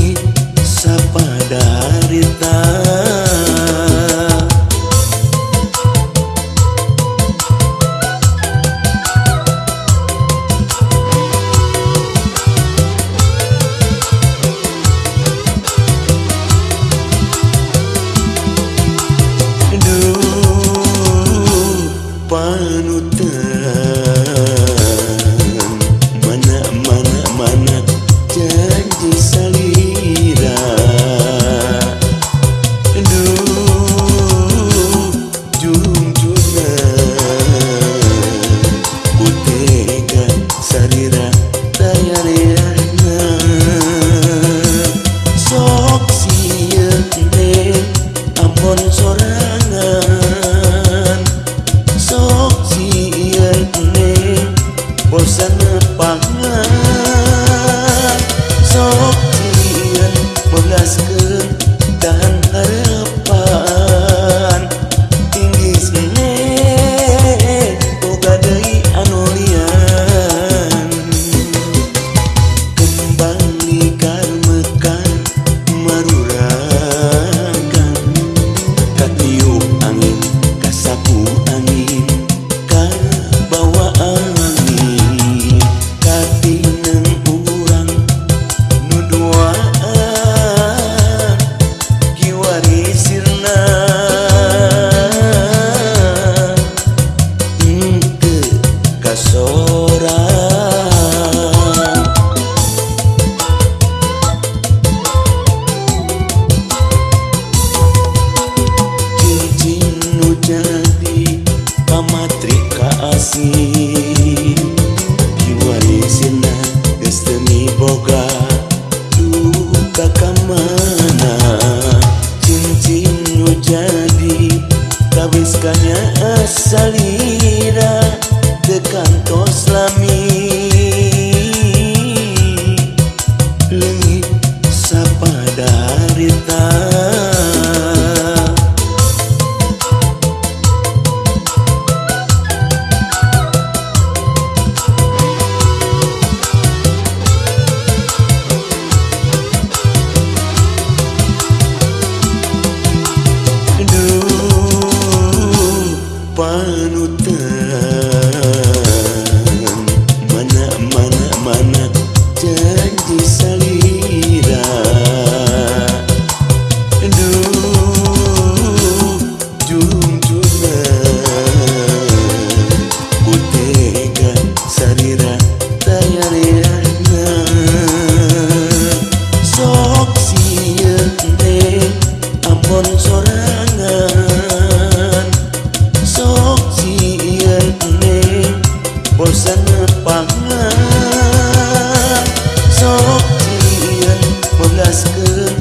Leungit sapadarita. Panutan mana mana mana janji salira. Duh jungjungan ku tega salira tayariana. Sok sieun teh ampun sorangan, sok sieun bosan nepangan, sok sieun belaskeun tahan harapan. Tinggis neh boga deui anu lian. Kembang likar mekar marurakan, katiup angin kasapu angin kabawa angin. Katineng urang nu duaan kiwari sirna. Henteu kasorang. Cincin nu jadi pamatri kaasih, kiwari sirna geus teu miboga duka ka mana. Cincin nu jadi kawis kanya asalira teu kantos lami. Leungit sapadarita. Duh panutan mana mana mana janji salira. Duh jungjungan ku tega salira tayariana. Sok sieun teh ampun sorangan, sok sieun teh bosan nepangan, sok sieun belaskeun